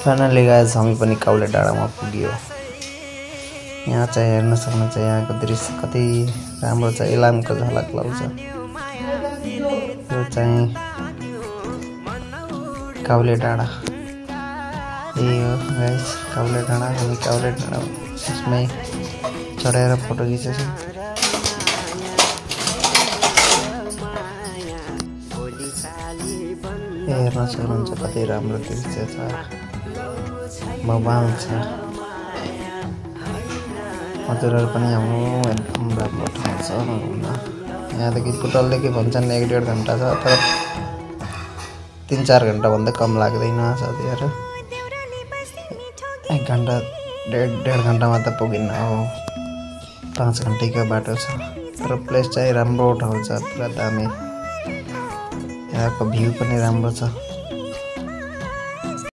Finally guys हामी पनि Cowley डाँडामा पुग्यो। यहाँ चाहिँ हेर्न सक्नुहुन्छ यहाँको दृश्य कति राम्रो छ, इलामको झलक लाउँछ। यो चाहिँ काउले डाँडा, यही हो गाइस काउले डाँडा। हामी काउले डाँडा यसमै चढेर फोटो खिचेछौँ। हेर्न सक्नुहुन्छ कति राम्रो दृश्य छ, बवाल छ। हजुरहरू पनि आउनु, एकदम राम्रो ठाउँ छ घुम्न। यहाँदेखि पुटलदेखि भन्छन् 1-1.5 घन्टा छ, तर 3-4 घन्टाभन्दा कम लाग्दैन साथीहरू। 1 घन्टा 1.5 घन्टामा त पुगिन्न हो, 5 घन्टाको बाटो छ। तर प्लेस चाहिँ राम्रो ठाउँ छ, पुरा दामी। यहाँको भ्यू पनि राम्रो छ।